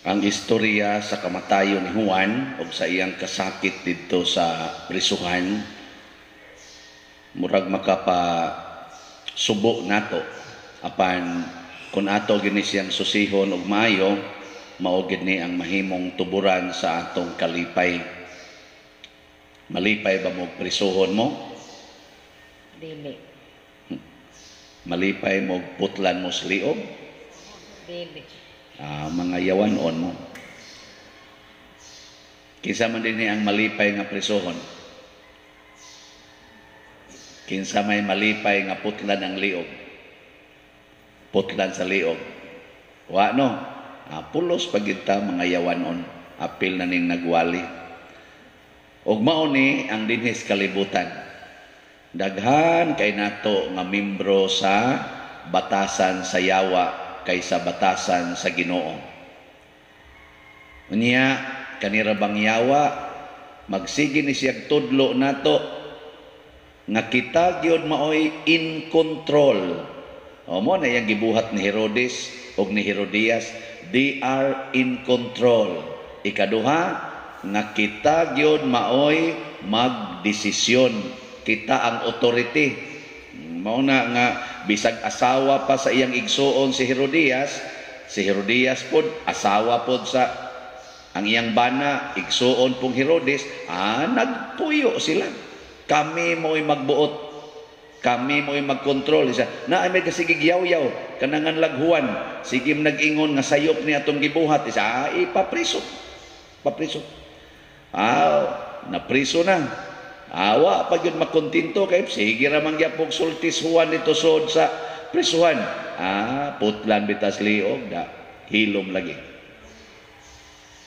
Ang istorya sa kamatayon ni Juan ug sa iyang kasakit didto sa prisuhan murag makapa subo nato, apan kung ato gini siyang susihon og maayo, mao gid ni ang mahimong tuburan sa atong kalipay. Malipay ba mo prisuhon mo? Dili. Malipay mo putlan mo sa liog? Dili. Ah, mga yawanon mo. Kinsa man dinhi ang malipay nga prisuhon? Kinsa may malipay nga putlan ang liog? Putlan sa liog. Wa, no? Ah, pulos pag ta mga yawanon. Apil na ning nagwali. Ug mao ni ang dinhis kalibutan. Daghan kay nato nga membro sa batasan sa yawa kaysa batasan sa Ginoo. Unya kanira bang yawa magsige ni siyag tudlo nato nga kita gyud maoy in control. O mo na iyang gibuhat ni Herodes ug ni Herodias, they are in control. Ikaduha, nga kita gyud maoy magdesisyon. Kita ang authority. Mao na nga bisag asawa pa sa iyang igsuon si Herodias, si Herodias pod asawa pod sa ang iyang bana, igsuon pong Herodes, nagpuyo sila. Kami mo'y magbuot. Kami mo'y magkontrol. Isa, na ay may kasigig yaw-yaw, kanangan laghuan, sige nag-ingon nga sayop ni atong gibuhat. Isa, ipapriso. Papriso. Napriso na. Awa pag yun makontento kay sige ra man gyapon sultis Juan dito sod sa prisuhan. Putlan bitas liog da hilom lagi.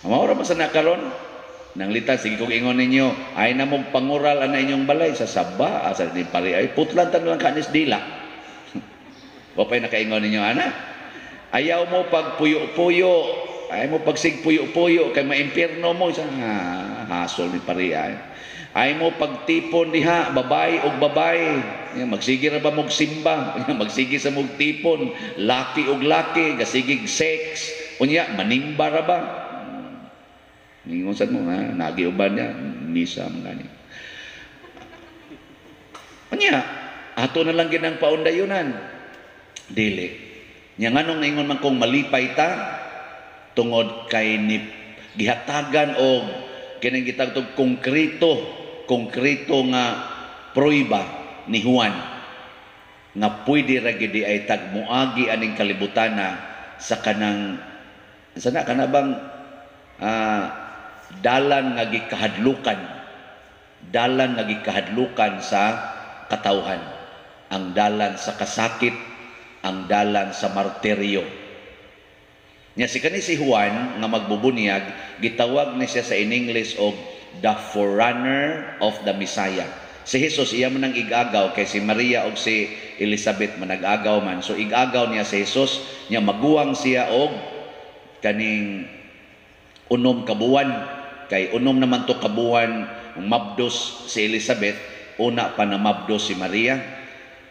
Mao ra man sa nakaron nang litan sige kog ingon ninyo ay na mong pangural ana inyong balay sa saba asa ni pari ay putlan tan lang kanis dila. Wa pay nakaingon ninyo ana. Ayaw mo pag puyo-puyo, ayaw mo pagsig puyo-puyo kay maimpierno mo sa hasol ni pari ay. Ay mo pagtipon diha, babay og babay. Magsige ra ba mog simba? Magsige sa mog tipon, laki og laki, gasigig sex. Unya manimba ra ba? Ningon sad mo ha, nagi uban niya, misa man gani. Unya, ato na lang ginang paundayunan. Dili. Nya nganong ningon man kong malipay ta tungod kay ni gihatagan og kining gitawag konkreto nga prueba ni Juan nga pwede ra gid ay tagmuagi aning kalibutana sa kanang sana kana bang dalan nga gikahadlukan, dalan nga gikahadlukan sa katawhan, ang dalan sa kasakit, ang dalan sa martiryo. Nya si kani si Juan nga magbubunyag, gitawag ni siya sa in English og the forerunner of the Messiah. Si Jesus iya man ang igagaw kay si Maria og si Elizabeth manag-agaw man. So igagaw niya si Jesus, nya maguwang siya og kaning 6 ka buwan, kay 6 naman to ka buwan mabdos si Elizabeth, una pa na mabdos si Maria.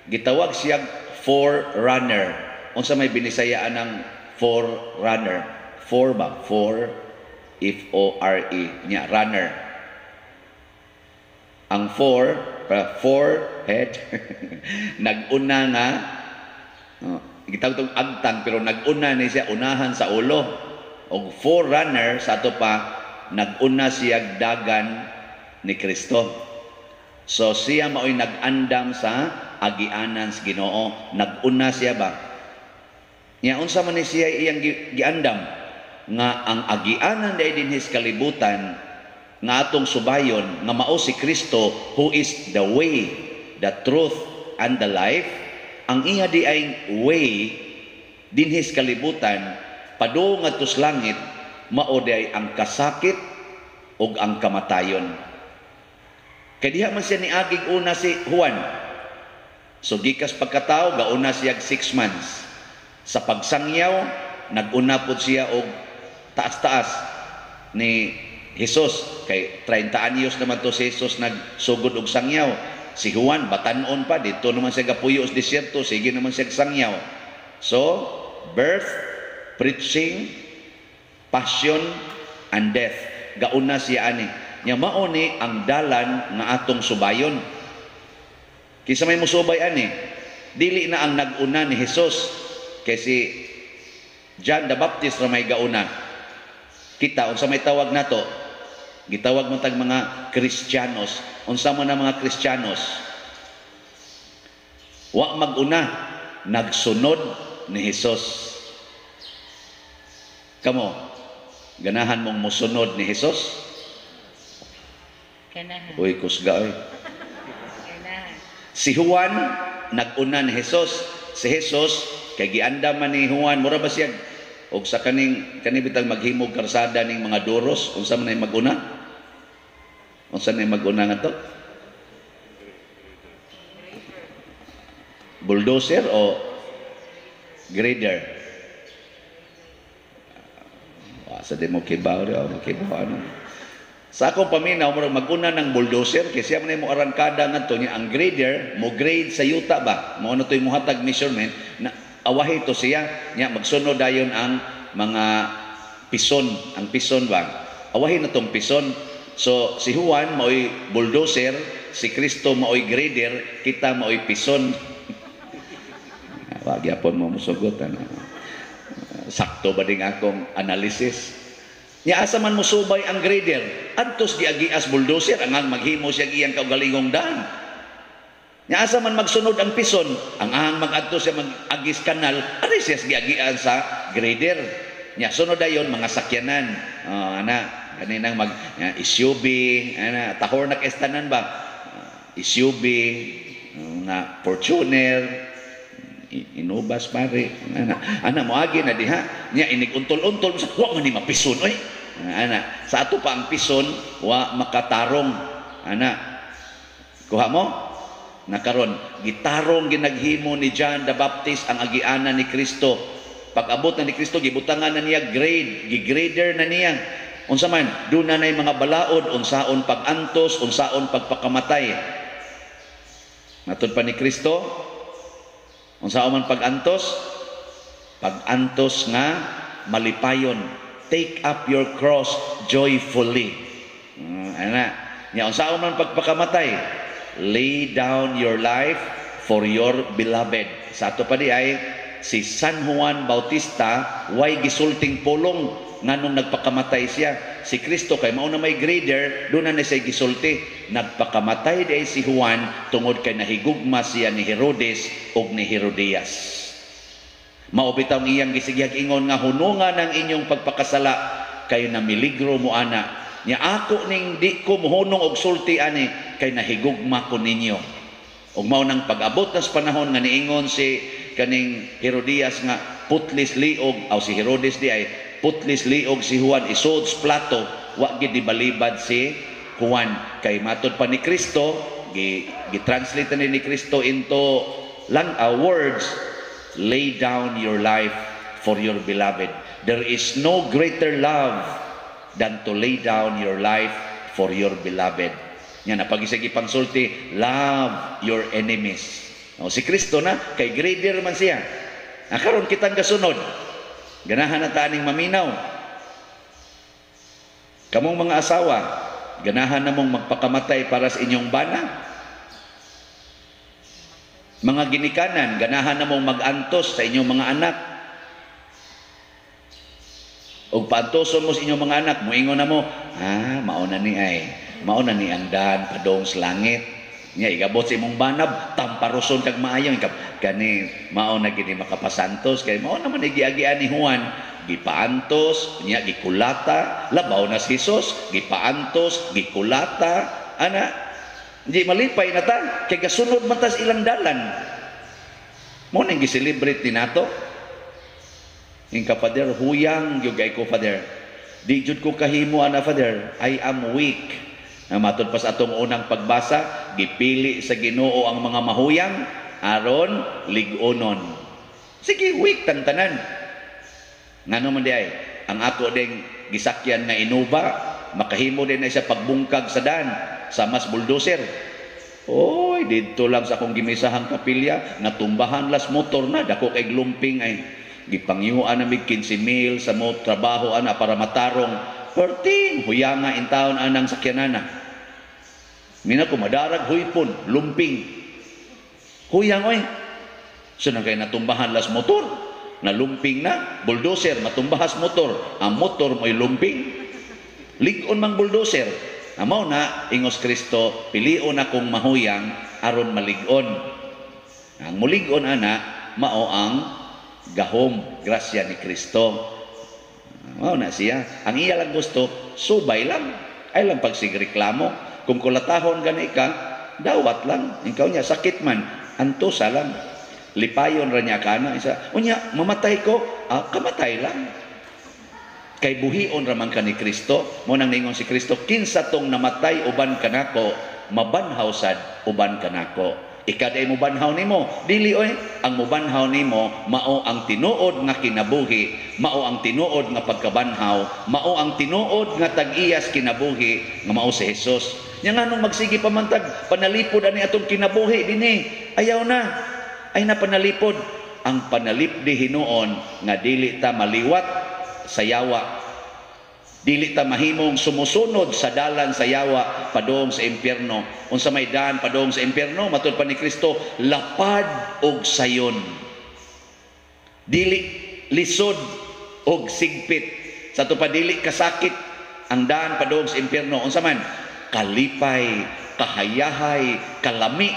Gitawag siya forerunner. Unsa may binisayaan ng forerunner? Four ba? Four, F O R E nya runner. Ang four, four head, nag-una nga, gitawag tong agtang, pero nag-una ni siya, unahan sa ulo. Og forerunner, sa ato pa, nag-una siya dagan ni Kristo. So siya mao'y nag-andam sa agianan sa Ginoo. Nag-una siya ba? Nya unsa man ni siya iyang giandam? Nga ang agianan dahil dinhis kalibutan, nga atong subayon, nga mao si Kristo who is the way, the truth, and the life. Ang iya di ay way dinhis kalibutan, padung ngadto sa langit, mao di ay ang kasakit ug ang kamatayon. Kay diha man siya niaging una si Juan. So gikas pagkatao, gauna siya 6 months. Sa pagsangyaw, naguna pod siya og taas-taas ni Jesus. Kay 30 anyos naman to si Jesus nagsugod og sangyaw. Si Juan batan-on pa, dito naman siya gapuyo sa disyerto, sige naman siya sangyaw. So, birth, preaching, Passion and death. Gauna siya ani. Nya mao ni ang dalan nga atong subayon. Kinsa may musubay ani? Dili na ang nag-una ni Jesus kay si John the Baptist ra may gauna. Kita, unsa may tawag nato? Gitawag man tag mga Kristiyanos. Unsa man ang mga Kristiyanos? Wa mag-una, nagsunod ni Jesus. Kamo, ganahan mong mosunod ni Jesus? Ganahan. Uy, kusga oy. Ganahan. Si Juan nag-una ni Jesus. Si Jesus kay giandam man ni Juan, mura ba siya og sa kaning kani bitang maghimog karsada ning mga duros, unsa man ay mag-una? Unsa nay mag-una ngadto? Bulldozer o grader? Wa sa di mo kibaw di o makibaw ano. Sa akong paminaw, murag mag-una ng bulldozer kay siya man ay mo arangkada ngadto niya. Ang grader mo grade sa yuta ba, mo ano to'y muhatag measurement na awahi to siya niya. Magsunod dayon ang mga pison, ang pison ba, awahi na tong pison. So si Juan maoy bulldozer, si Kristo maoy grader, kita maoy pison. Wa gyapon mo musugot ano. Sakto ba ding akong analysis? Nya asa man mosubay ang grader? Antos giagias bulldozer ang ang maghimo siya iyang kaugalingong daan. Nya asa man magsunod ang pison? Ang ang magadto siya mag-agis kanal, ari siya giagian sa grader. Nya sunod dayon mga sakyanan. Oh, ana kaninang mag nya, SUV, ana tahor na kestanan ba? SUV, nga Fortuner, inubas pare, ana ana moagi na diha nya inig untol-untol sa wa man ni mapison oy. Ana sa ato pa ang pison wa makatarong ana. Kuha mo nakaron gitarong ginaghimo ni John the Baptist ang agianan ni Kristo. Pag-abot na ni Kristo, gibutangan na niya grade, gigrader na niya. Unsa man duna nay mga balaod, unsaon pag-antos, unsaon pagpakamatay. Matud pa ni Kristo, unsaon man pag-antos? Pag-antos nga malipayon. Take up your cross joyfully. Ana. Nya unsaon man pagpakamatay? Lay down your life for your beloved. Sa ato pa di ay si San Juan Bautista way gisulting pulong nganong nagpakamatay siya. Si Kristo kay mao na may grader, doon na siya gisulti. Nagpakamatay di ay si Juan tungod kay nahigugma siya ni Herodes ug ni Herodias. Mao bitaw ang iyang gisigihag ingon nga hunungan ang inyong pagpakasala kay namiligro mo ana. Nya ako ning di ko mohunong og sulti ani kay nahigugma ko ninyo. Ug mao nang pag-abot nas panahon nga niingon si kaning Herodias nga putlis liog, aw si Herodes di ay putlis liog si Juan isod sa plato, wa gid dibalibad si Juan kay matud pa ni Kristo, gi-translate na ni Kristo into lang words, lay down your life for your beloved. There is no greater love than to lay down your life for your beloved. Nya napagisigi pangsulti, love your enemies. O, si Kristo na kay grader man siya. Karon kitang gasunod. Ganahan na ta aning maminaw. Kamong mga asawa, ganahan na mong magpakamatay para sa inyong bana. Mga ginikanan, ganahan na mong mag-antos sa inyong mga anak. Og paantoson mo sa inyong mga anak, muingon na mo, mao na ni ay, mao na ni ang daan padong sa langit. Nya igabot sa imong banab, tamparoson kag maayo ikaw. Kani mao na gini makapasantos kay mao naman giagian ni Juan, gipaantos, nya gikulata, labaw na si Jesus, gipaantos, gikulata, ana di malipay na ta kay gasunod man ta sa ilang dalan. Mo nang gi-celebrate ni nato. Ingka Father, huyang gyud kay ko Father. Di jud ko kahimo ana Father, I am weak. Na matod pa sa atong unang pagbasa, gipili sa Ginoo ang mga mahuyang aron lig-onon. Sige, weak tang tanan. Ngano man di ay, ang ako ding gisakyan nga Innova, makahimo din na siya pagbungkag sa daan sa mas bulldozer. Oy, didto lang sa akong gimisahang kapilya, natumbahan las motor na, dako kay glumping ay. Gipangyuan na mig 15 mil sa mo trabaho ana para matarong. Perting huyanga in taon anang sakyanana. Mina ko madarag huypon, lumping. Huyang oy. So nang kay natumbahan las motor, nalumping na, bulldozer matumbahas motor, ang motor mo'y lumping. Lig-on mang bulldozer. Amaw na ingos Kristo, pilion akong mahuyang aron malig-on. Ang mulig-on ana mao ang gahom, grasya ni Kristo. Mao na siya. Ang iya lang gusto, subay lang. Ay lang pagsigreklamo. Kung kulatahon gani ka, dawat lang. Ikaw niya, sakit man, antosa lang. Lipayon ra niya kana. Isa, unya, mamatay ko, kamatay lang. Kay buhion ra man ka ni Kristo. Mo nang ningon si Kristo, kinsa tong namatay uban kanako, mabanhaw sad uban kanako. Ikaw day mobanhaw nimo, dili oy, ang mobanhaw nimo mao ang tinuod nga kinabuhi, mao ang tinuod nga pagkabanhaw, mao ang tinuod nga tag-iyas kinabuhi nga mao si Jesus. Nya nganong magsige pa man tag panalipod ani atong kinabuhi dinhi? Ayaw na. Ay na panalipod. Ang panalipdi hinuon nga dili ta maliwat sa yawa. Dili ta mahimong sumusunod sa dalan sa yawa padung sa impyerno. Unsa may daan padung sa impyerno? Matud pa ni Kristo, lapad og sayon. Dili lisod og sigpit. Sa ato pa dili kasakit ang daan padung sa impyerno. Unsa man? Kalipay, kahayahay, kalami.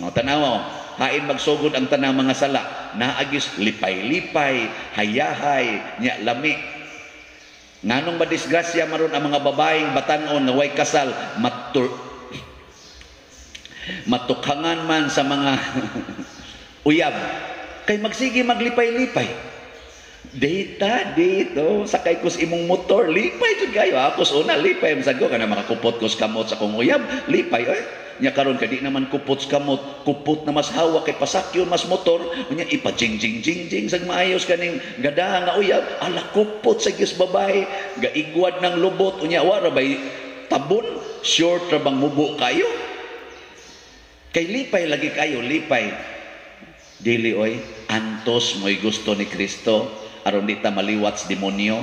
No, tanawa, hain magsugod ang tanang mga sala, naagis lipay-lipay, hayahay, nya lami. Nganong madisgrasya maron ang mga babaeng batanon nga way kasal, matukhangan man sa mga uyab, kay magsige maglipay-lipay. Data dito, sakay ko sa imong motor, lipay jud kayo. Ako sa una, lipay man sad ko kana makakupot ko sa kamot sa akong uyab, lipay oy. Nya karon kay di naman kupot sa kamot, kupot na mas hawak kay pasakyon mas motor, unya ipa-jing jing jing jing sag maayos kaning gadaha nga uyab, ala kupot sa gyus babae, gaigwad ng lubot, unya wa ra bay tabon, short ra bang mubo kayo? Kay lipay lagi kayo, lipay. Dili oy, antos mo'y gusto ni Kristo aron di ta maliwat sa demonyo.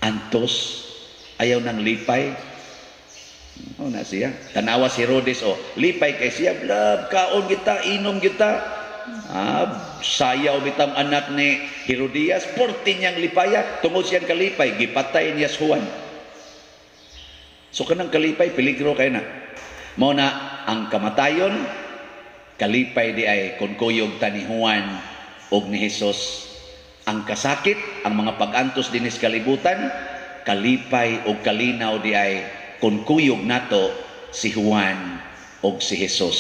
Antos, ayaw ng lipay. Oh, na siya. Tanawa si Herodes, oh, lipay kay siya, love, kaon kita, inom kita. Sayaw bitang anak ni Herodias, porti niyang lipaya, tungod siyang kalipay, gipatay niya si Juan. So kanang kalipay, peligro kay na. Mao na ang kamatayon, kalipay di ay kung kuyog ta ni Juan og ni Jesus. Ang kasakit, ang mga pag-antos dinis kalibutan, kalipay og kalinaw di ay kung kuyog nato si Juan og si Jesus.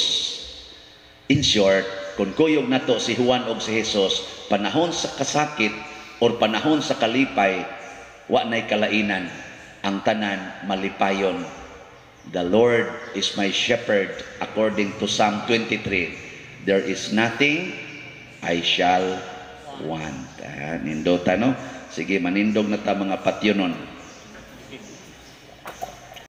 In short, kung kuyog nato si Juan og si Jesus, panahon sa kasakit or panahon sa kalipay, wa nay kalainan, ang tanan malipayon. The Lord is my shepherd, according to Psalm 23. There is nothing I shall want. Nindota, no? Sige, manindog na ta mga patyonon.